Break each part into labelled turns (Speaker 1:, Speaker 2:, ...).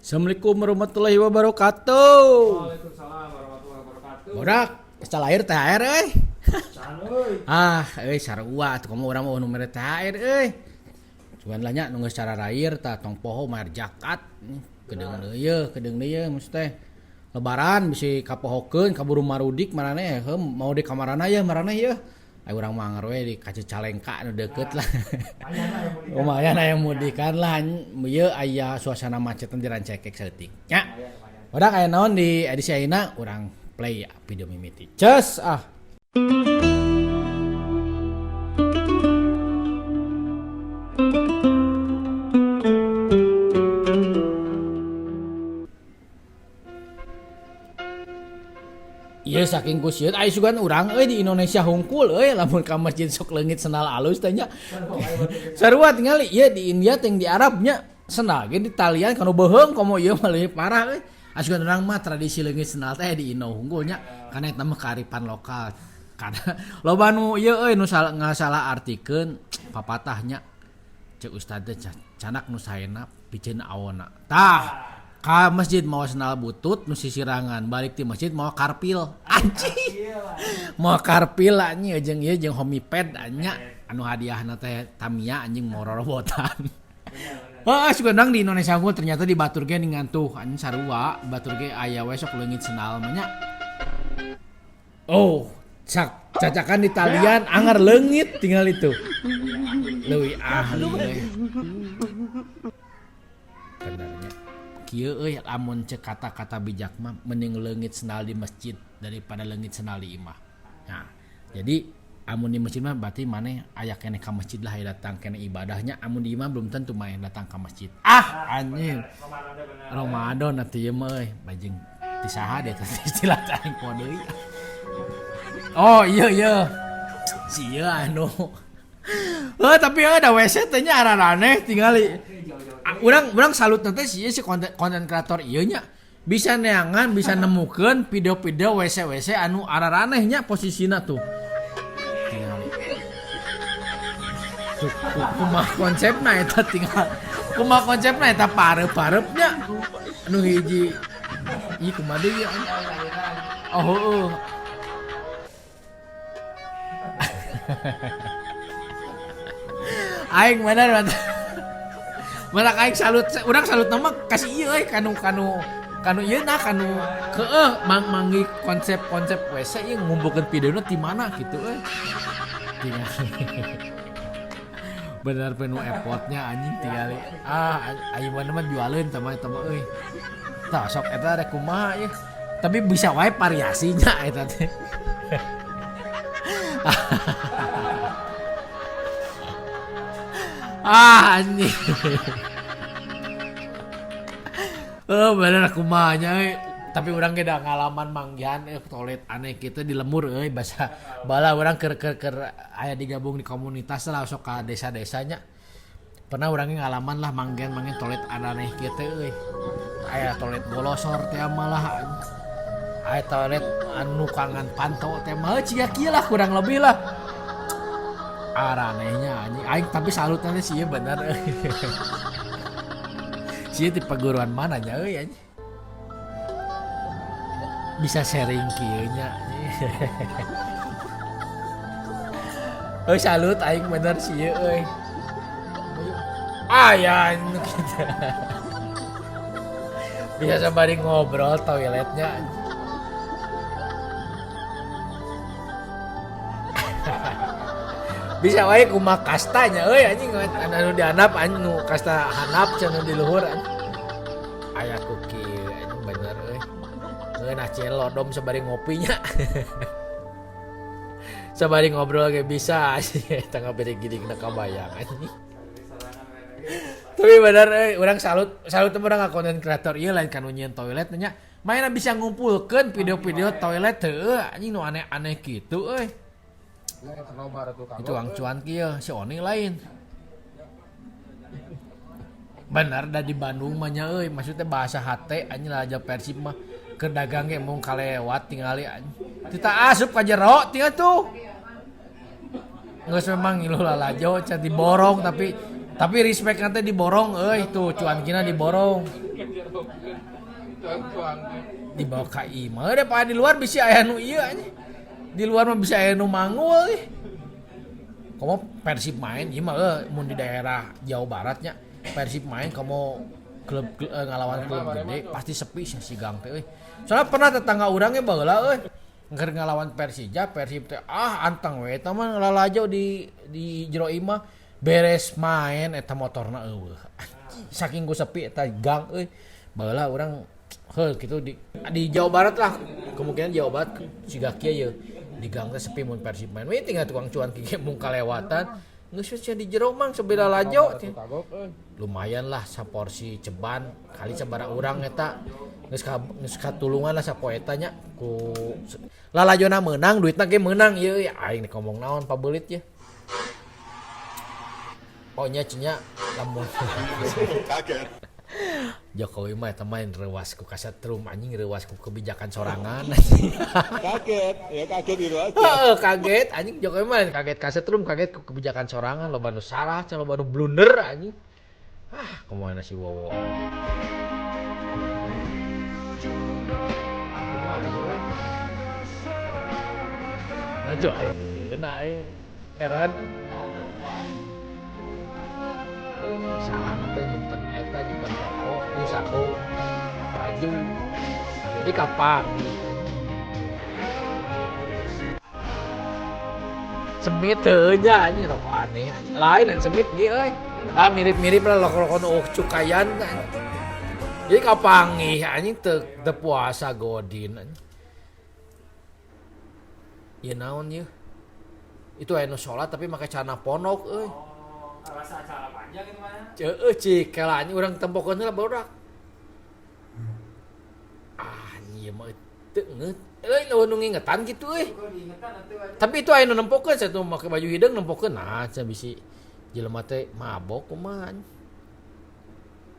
Speaker 1: Assalamualaikum warahmatullahi wabarakatuh.
Speaker 2: Waalaikumsalam warahmatullahi wabarakatuh.
Speaker 1: Bodak, pesta lahir THR euy.
Speaker 2: Can euy.
Speaker 1: Ah, euy sarua atuh kamu urang mah nu mere THR euy. Cuman lah nya nu geus cara rair tah tong poho mayar zakat. Kedeung deui yeuh, kedeung deui yeuh maksud teh. Lebaran bisi kapohokeun kaburu marudik maraneh heuh mau di kamarana yeuh maraneh yeuh. Ayo urang mah anger we di ka Cicalengka nu deukeut lah.
Speaker 2: Lumayan lah yang mudik.
Speaker 1: Lumayan aya mudikan lah ieu aya suasana macetna di Rancaekek saeutik nya. Udah aya naon di edisi ayeuna urang play video mimiti. Cus ah. Ieu saking ku sieun aya sugan urang euy di Indonesia hungkul euy lamun ka masjid sok leungit sendal alus teh nya. Sarua tingali ieu di India teh di Arab nya sendal ge di talian kanu beuheung komo ieu mah leuwih parah euy. Asugan urang mah tradisi leungit sendal teh di Indo hungkul nya karena eta mah kearifan lokal. Karena loba nu ieu euy nu salah ngasalah artikeun papatahnya ceuk ustad teh canak nu saena piceun awona. Tah ka masjid mawa sendal butut nu sisirangan balik ti masjid mawa karpil anjing mawa karpil anjing jeung ieu jeung homiped nya anu hadiahna teh Tamiya anjing mau rorobotan. Heeh sugan di Indonesia unggul ternyata di batur ge ngantuh anjing sarua batur ge aya we sok leungit sendal mah nya. Oh, sak cacakan di talian anger leungit tinggal itu. Leuwih ahli euy. Benernya. Kieu euy lamun ceuk kata-kata bijak mah mending leungit sendal di masjid daripada leungit sendal di imah. Nah, jadi amun di masjid mah berarti maneh aya keneh ka masjid lah aya datang keneh ibadahnya amun di imah belum tentu maneh datang ka masjid. Ah, anjing. Ramadan atuh ieu mah euy bajing ti saha dia teh istilah teh aing poho deui. Oh iya iya. Si ieu anu. Heuh tapi euy da WC teh nya araraneh tingali. Urang salut teh si ieu si konten kreator ieu nya bisa neangan bisa nemukeun video-video WC-WC anu araraneh nya posisina tuh. Tingali. Tuh kumaha konsepna eta tinggal kumaha konsepna eta pareup-pareup nya anu hiji ieu kumaha deui ieu. Oh heueuh. Aing bener mata. Malah aing salut urang salut nama kasih ieu euy kanu kanu kanu ieu nah kanu keeh mang manggi konsep-konsep WC ieu ngumpulkeun videona ti mana gitu euy. Tinggal. Bener penuh effortnya anjing tingali. Ah aing mah jualeun tah mah eta mah euy. Tah sok eta rek kumaha ieu. Tapi bisa wae variasinya eta teh. Ah anjing. Oh bener kumaha nya euy. Tapi urang ge da ngalaman manggihan toilet aneh kitu di lembur euy basa bala urang keur keur keur aya digabung di komunitas lah sok ka desa-desanya. Pernah urang ge ngalaman lah manggihan-manggihan toilet aneh kitu euy. Aya toilet golosor teh malah aya toilet anu kangan panto teh mah ciga kieu lah kurang lebih lah. Aranehnya anjing aing tapi salut nanti sih bener. Sih di perguruan mana nya euy anjing. Bisa sharing kieu nya. Euy salut aing bener sih euy. Aya anu kitu. Bisa sembari ngobrol toiletnya. Bisa wae kumaha kastanya euy anjing anu dihandap anjing nu kasta handap cenah di luhur anjing. Aya ku kieu anjing bener euy. Ngeunah cien lodom sabari ngopinya. Sabari ngobrol ge bisa anjing eta ngabere giringna kabayang anjing. Tapi bener euy urang salut salut teh urang ka konten kreator ieu lain kanu nyieun toilet nya. Mainna bisa ngumpulkeun video-video toilet heueuh anjing nu aneh-aneh kitu euy. Itu ang cuan kieu si Oni lain. Bener da di Bandung mah nya euy maksudnya bahasa hate anjing lalajo Persib mah keur dagang ge mung kalewat tingali anjing. Tita asup ka jero tinggal tuh. Geus memang ngilu lalajo can diborong tapi respect nanti diborong euy tuh cuan kina diborong. Dibawa ka imah deh, pak, di luar bisa aya nu ieu anjing. Di luar mah bisa aya nu manggul ih. Komo Persib main ieu mah mun di daerah Jawa Baratnya Persib main komo klub, ngalawan klub gede pasti sepi sih si gang teh euy. Soalnya pernah tetangga urang ge baheula euy keur ngalawan Persija, Persib teh ah anteng we eta mah lalajo di jero imah, beres main eta motorna euweuh. Saking ku sepi eta gang euy. Baheula urang heuh kitu di Jawa Barat lah, kemungkinan Jawa Barat siga kieu ye. Di gang teh sepi mun Persib main. We tinggal tukang cuan ge mung kalewatan. Geus we di jero mang sabila lalajo teh. Lumayan lah saporsi ceban kali sabaraha urang eta geus katulungan lah sapoe eta nya ku lalajona meunang duitna ge meunang ieu euy. Aing nek ngomong naon pabeulit ye. Oh nya cenah lamun
Speaker 3: Kaget.
Speaker 1: Jokowi mah eta main reuas ku kasetrum anjing, reuas ku kebijakan sorangan.
Speaker 3: Kaget, ya kaget itu aja.
Speaker 1: Heeh, kaget anjing. Jokowi mah kaget kasetrum, kaget ku kebijakan sorangan, loba nu salah cenah, loba nu blunder anjing. Ah, kumaha si Wowo. Aduh, ayeuna euy. Heran. Salah teh nyimpen eta, nyimpen rokok di saku baju. Jadi kapan? Semit heuh nya anjing, rokok aneh. Lain dan semit ge euy. Ah, mirip-mirip lah rokok-rokok nu cukayan. Jadi kapanggih anjing teu teu puasa godin anjing. Ieu naon ieu? Itu aya nu salat tapi make celana pondok euy.
Speaker 2: Oh, rasa acara panjang itu mah.
Speaker 1: Heueuh, cik kela anjing urang tempokeun heula barudak. Ah, ieu mah teu ngeut. Euy, nu ngingetan kitu euy.
Speaker 2: Kok diingetan atuh aja.
Speaker 1: Tapi itu aya nu nempokeun satu make baju hideung nempokeun. Nah, cenah bisi jelema teh mabok kumaha anjing.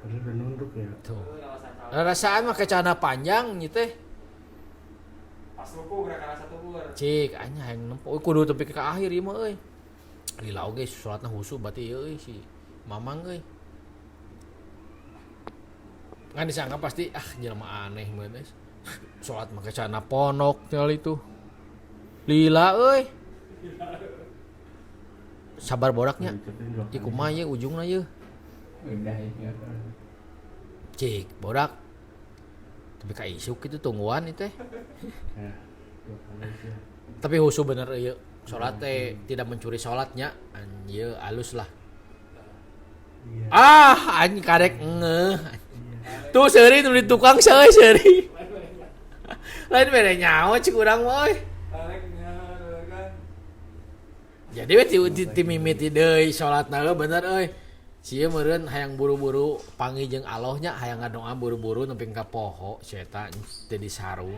Speaker 4: Padahal udah nunduk ya.
Speaker 1: Tuh.
Speaker 2: Tuh, rasa acara.
Speaker 1: Rasaan make celana panjang ieu teh.
Speaker 2: Pas ruku gerak rasa tukur.
Speaker 1: Cik anjing hayang nempo kudu tepi ka akhir ieu mah euy. Lila oge salatna husu berarti ieu euy si Mamang euy. Ngan disangka pasti ah jelema aneh meureun euy. Salat make celana pondok tinggal itu. Lila euy. Sabar boraknya. Ieu kumaha ieu ujungna ieu?
Speaker 5: Udah ya.
Speaker 1: Cik, borak. Tapi ka isuk kitu tungguan ieu teh.
Speaker 4: Ya, dua kali sih.
Speaker 1: Tapi husu bener ieu. Salat teh tidak mencuri salatnya. Anjir alus lah.
Speaker 4: Iya.
Speaker 1: Ah, anjing karek ngeuh. Tuh seuri nu di tukang seuy seuri. Lain bere nyawa cik urang mah euy.
Speaker 2: Tareknya kan.
Speaker 1: Jadi we ti mimiti deui salatna we bener euy. Sia meureun hayang buru-buru panggih jeung Allahnya, hayang ngadoa buru-buru nepi ka poho si eta teu disarung.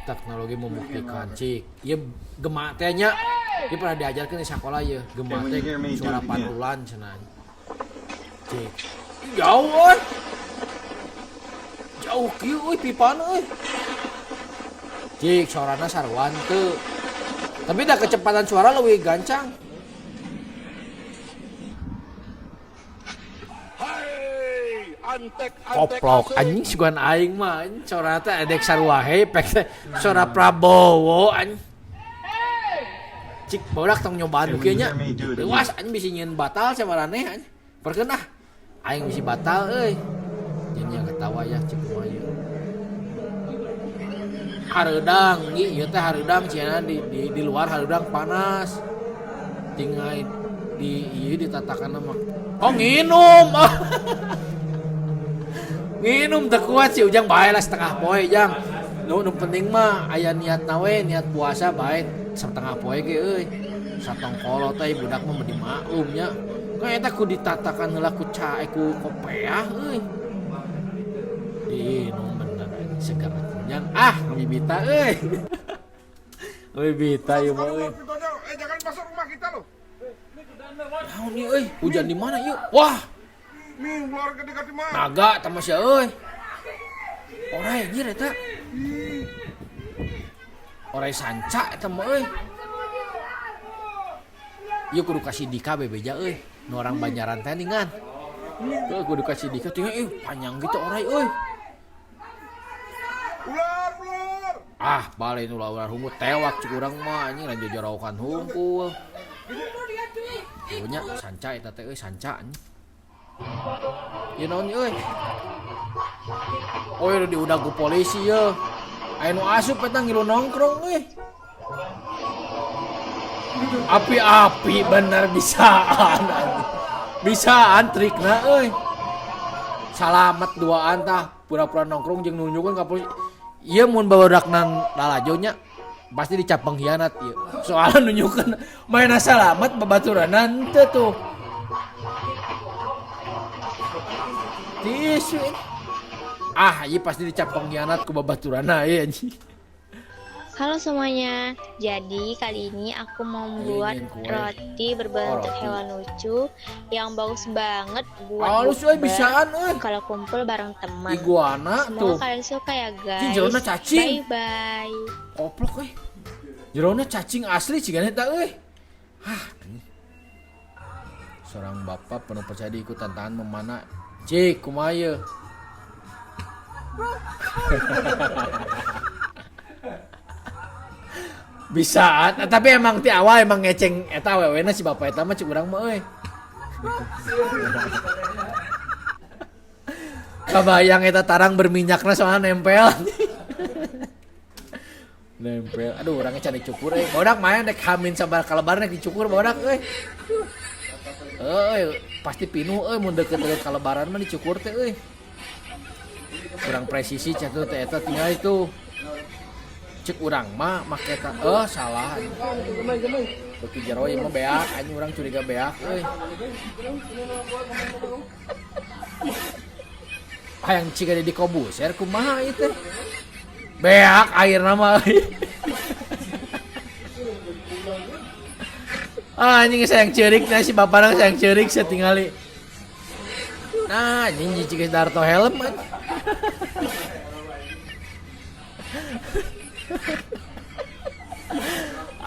Speaker 1: Teknologi membuktikan cik. Ieu gema teh nya. Ieu pernah diajarkeun di sakola ieu, gema teh suara pantulan cenah. Cik. Jauh euy. Jauh kieu euy pipana euy. Cik, suarana saruan teu. Tapi dah kecepatan suara leuwih gancang.
Speaker 3: Hai, antek antek.
Speaker 1: Koplok
Speaker 3: asik.
Speaker 1: Anjing sugan aing mah anjing suara teh edek sarua pek teh suara Prabowo anjing. Cik barudak tong nyobaan nu kieu nya. Leuwas anjing bisi nyieun batal sia maraneh anjing. Perkeun ah. Aing bisi batal euy. Jeung yang ketawa ya cik kumaha ieu. Hareudang ieu teh hareudang cenah di luar hareudang panas. Tinggal di ieu ditatakan mah. Oh nginum. Nginum teu kuat si Ujang bae lah setengah poe Jang. Nu penting mah aya niat nawe, niat puasa bae setengah poe ge euy. Satongkolo teh budak mah meni maklum nya. Kan eta ku ditatakan heula ku cae ku kopeah euy. Diinum bener anjing seger Jang. Ah, mibita euy. Mibita ieu mah euy.
Speaker 3: Jangan masuk rumah kita loh.
Speaker 1: Naon ieu euy? Hujan di mana ieu? Wah,
Speaker 3: Nih ular gede-gede mah.
Speaker 1: naga tamasya euy. Orai anjir eta. Orai sanca eta mah euy. Ieu kudu kasih Dika bebeja euy. Nu orang Banjaran teh ningan. Tuh kudu kasih dika tinggal panjang gitu orai euy.
Speaker 3: Ular, ular.
Speaker 1: Ah, balik nu ular hungkul tewak cik urang mah anjing lain jojorokan hungkul. Punya sanca eta teh euy sanca anjing. Ieu naon euy? Oh, ieu diudag ku polisi ye. Aya nu asup eta ngilu nongkrong euy. Api-api bener bisaan anjing. Bisaan trikna euy. Salamet duaan tah pura-pura nongkrong jeung nunjukeun ka polisi. Ieu mun bawadakna lalajo nya pasti dicap pengkhianat ieu. Soalna nunjukeun mainna salamet babaturanna henteu tuh. Tisu. Ah, ieu pasti dicap pengkhianat ku babaturanna ieu anjing.
Speaker 5: Halo semuanya, jadi kali ini aku mau membuat
Speaker 1: Ingin kue.
Speaker 5: roti berbentuk
Speaker 1: Oh, roti.
Speaker 5: hewan lucu yang bagus banget buat
Speaker 1: Halus euy
Speaker 5: bukber
Speaker 1: bisaan euy.
Speaker 5: kalau kumpul bareng teman.
Speaker 1: Iguana
Speaker 5: Semoga
Speaker 1: tuh.
Speaker 5: kalian suka ya
Speaker 1: Cing
Speaker 5: guys.
Speaker 1: jerona cacing.
Speaker 5: Bye bye.
Speaker 1: Koplok euy. Jerona cacing asli cigana eta euy. Hah. Anjing. Seorang bapak penuh percaya diri ikut tantangan memanah. Cik, kumaha ieu? Bisa, tapi emang ti awal emang ngeceng eta awewena si bapak eta mah cik urang mah euy. Kabayang eta tarang berminyakna soalnya nempel. Nempel. Aduh, orangnya can dicukur euy. Bodak main dek hamin sabar kalebaran dek dicukur bodak euy. Euy, pasti pinuh euy mun deket-deket kalebaran mah dicukur teh euy. Kurang presisi catu teh eta tinggal itu. Cek urang mah make eta salah. Beuki jero ieu mah beak anjing urang curiga beak euy. Hayang ciga di Kobuser kumaha ieu teh. Beak airna mah euy. Ah, anjing sayang ceurik nah si bapana sayang ceurik sia tingali. Nah, anjing ciga Darto helm anjing.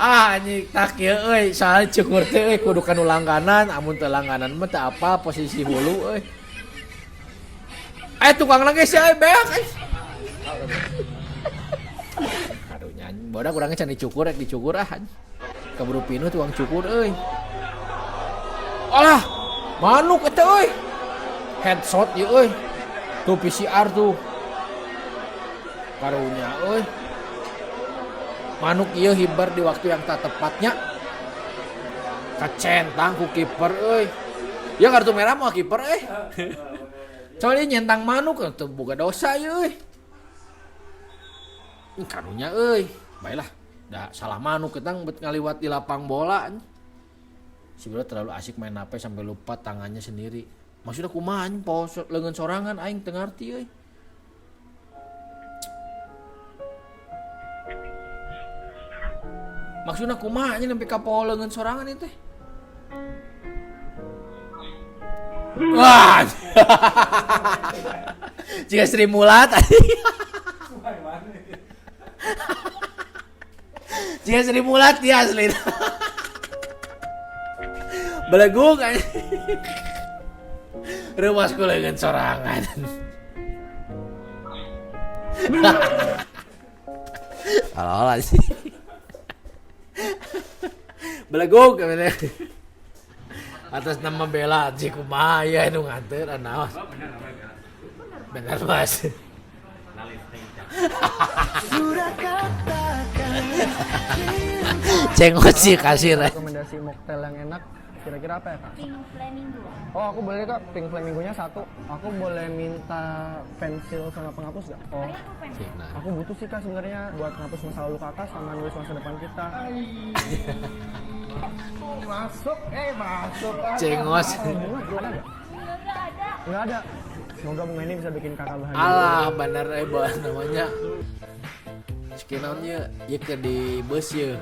Speaker 1: Ah, anjing tak ieu euy, soalnya cukur teh euy kudu kanu langganan, amun teu langganan mah teu apa posisi hulu euy. Tukang lagi sih euy beak euy. Aduh nyanyi, bodak urangnya can dicukur rek dicukur ah anjing. Kaburu pinuh tukang cukur euy. Alah, manuk eta euy. Headshot ieu euy. Tuh PCR tuh. Karunya euy. Manuk ieu hibar di waktu yang tak tepatnya. Kacentang ku kiper euy. Ya kartu merah mah kiper euy. Soalnya nyentang manuk teu boga dosa ieu euy. Karunya euy. Baiklah, da salah manuk ketang bet ngaliwat di lapang bola. Si bro terlalu asik main HP sampai lupa tangannya sendiri. Maksudnya kumaha anjing poho leungeun sorangan aing teu ngarti euy. Maksudnya kumaha anjing sampai ka poho leungeun sorangan ieu teh. Wah. Jika Sri Mulat. Jika Sri Mulat dia asli. Belegung anjing. Reuwas ku leungeun sorangan. Alah sih. Belegug katanya. Atas nama Bella anjing kumaha ya nu nganteur anaos. Bener Mas. Cengot sih kasir.
Speaker 6: Rekomendasi mocktail yang enak kira-kira apa ya Kak?
Speaker 7: Pink Flamingo.
Speaker 6: Oh aku boleh Kak, Pink Flamingo-nya satu. Aku boleh minta pensil sama penghapus nggak? Oh, aku butuh sih Kak sebenarnya buat ngapus masa lalu Kakak sama nulis masa depan kita. Masuk, masuk.
Speaker 1: Cengos.
Speaker 6: Bunga ada nggak? Nggak ada. Semoga bunga ini bisa bikin Kakak bahagia.
Speaker 1: Alah, bener buat namanya. Sekinaonnya ieu ke di bus ye.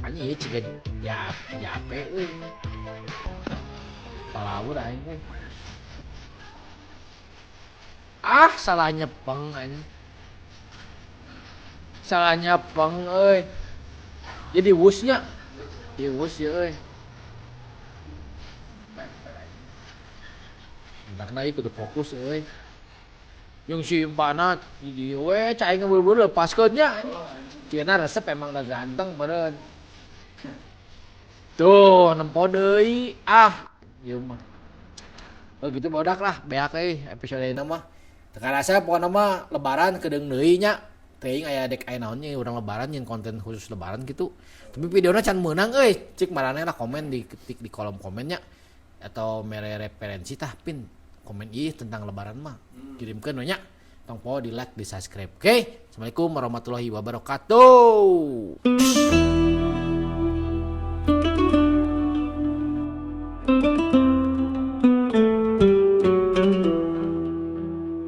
Speaker 1: Anjing ieu ciga jape euy. Palawur aing euy. Ah, salah nyepeng anjing. Salah nyepeng euy. Jadi wusnya. Ieu wus ye euy. Matakna ieu kudu fokus euy. Jeung si Empana di dieu we cai ngeburu-buru lepaskeun nya. Cieuna resep emang da ganteng meureun. Tuh, nempo deui. Ah, ieu mah. Oh gitu bodak lah, beak euy episode ini mah. Teu karasa pokona mah lebaran kedeung deui nya. Teuing aya dek aya naon nya urang lebaran nyeun konten khusus lebaran gitu. Tapi videona can meunang euy. Cik maraneh lah komen di ketik di kolom komennya atau mere referensi tah pin komen ieu tentang lebaran mah. Kirimkeun we nya. Tong poho di like, di subscribe. Oke. Assalamualaikum warahmatullahi wabarakatuh.